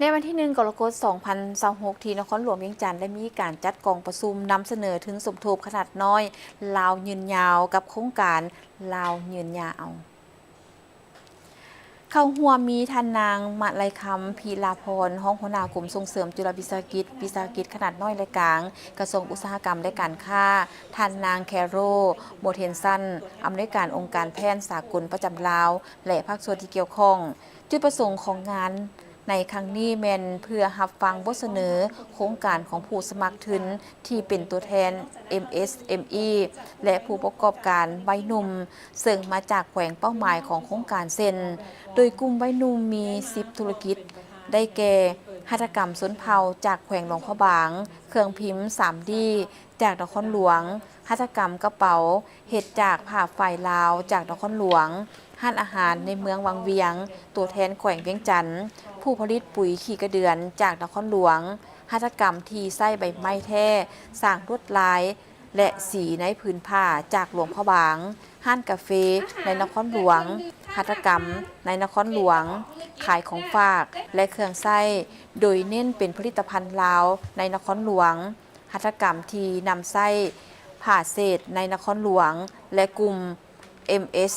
ໃນວັນທີໜຶ່ງ ກໍລະກົດ ສອງພັນຊາວຫົກ ທີ່ນະຄອນຫຼວງວຽງຈັນ ໄດ້ມີການຈັດກອງປະຊຸມນຳສະເໜີທຶນສົມທົບຂະໜາດນ້ອຍລາວຍືນຍາວ ກັບໂຄງການລາວຍືນຍາວ. ເຂົ້າຮ່ວມມີທ່ານນາງ ມະໄລຄຳ ພິລາພອນ ຮອງຫົວໜ້າກົມສົ່ງເສີມຈຸລະວິສາຫະກິດ, ວິສາຫະກິດຂະໜາດນ້ອຍ ແລະ ກາງ, ກະຊວງອຸດສາຫະກຳ ແລະ ການຄ້າ, ທ່ານນາງ ແຄໂຣ ໂມເທນສັນ ອຳນວຍການອົງການແພນສາກົນປະຈຳລາວ ແລະ ພາກສ່ວນທີ່ກ່ຽວຂ້ອງ. ຈຸດປະສົງຂອງງານໃນຄັ້ງນີ້ແມ່ນເພື່ອຮັບຟັງບົດສະເໜີໂຄງການຂອງຜູ້ສະໝັກທຶນທີ່ເປັນຕົວແທນ ເອັມເອສເອັມອີ ແລະ ຜູ້ປະກອບການໄວໜຸ່ມ ເຊິ່ງມາຈາກແຂວງເປົ້າໝາຍຂອງໂຄງການເຊັ່ນ, ໂດຍກຸ່ມໄວໜຸ່ມມີສິບທຸລະກິດ ໄດ້ແກ່ ຫັດຖະກຳຊົນເຜົ່າຈາກແຂວງຫຼວງພະບາງ, ເຄື່ອງພິມສາມດີຈາກນະຄອນຫຼວງ, ຫັດຖະກຳກະເປົາ ເຮັດຈາກຜ້າຝ້າຍລາວຈາກນະຄອນຫຼວງ, ຮ້ານອາຫານໃນເມືອງວັງວຽງ, ຕົວແທນແຂວງວຽງຈັນ, ຜູ້ຜະລິດປຸ໋ຍຂີ້ກະເດືອນຈາກນະຄອນຫຼວງ, ຫັດຖະກຳທີ່ໃຊ້ໃບໄມ້ແທ້ສ້າງລວດລາຍ ແລະ ສີໃນຜືນຜ້າຈາກຫຼວງພະບາງ, ຮ້ານກາເຟໃນນະຄອນຫຼວງ, ຫັດຖະກຳໃນນະຄອນຫຼວງ, ຂາຍຂອງຝາກ ແລະ ເຄື່ອງໃຊ້ ໂດຍເນັ້ນເປັນຜະລິດຕະພັນລາວໃນນະຄອນຫຼວງ, ຫັດຖະກຳທີ່ນຳໃຊ້ຜ້າເສດໃນນະຄອນຫຼວງ ແລະ ກຸ່ມ ເອັມເອສ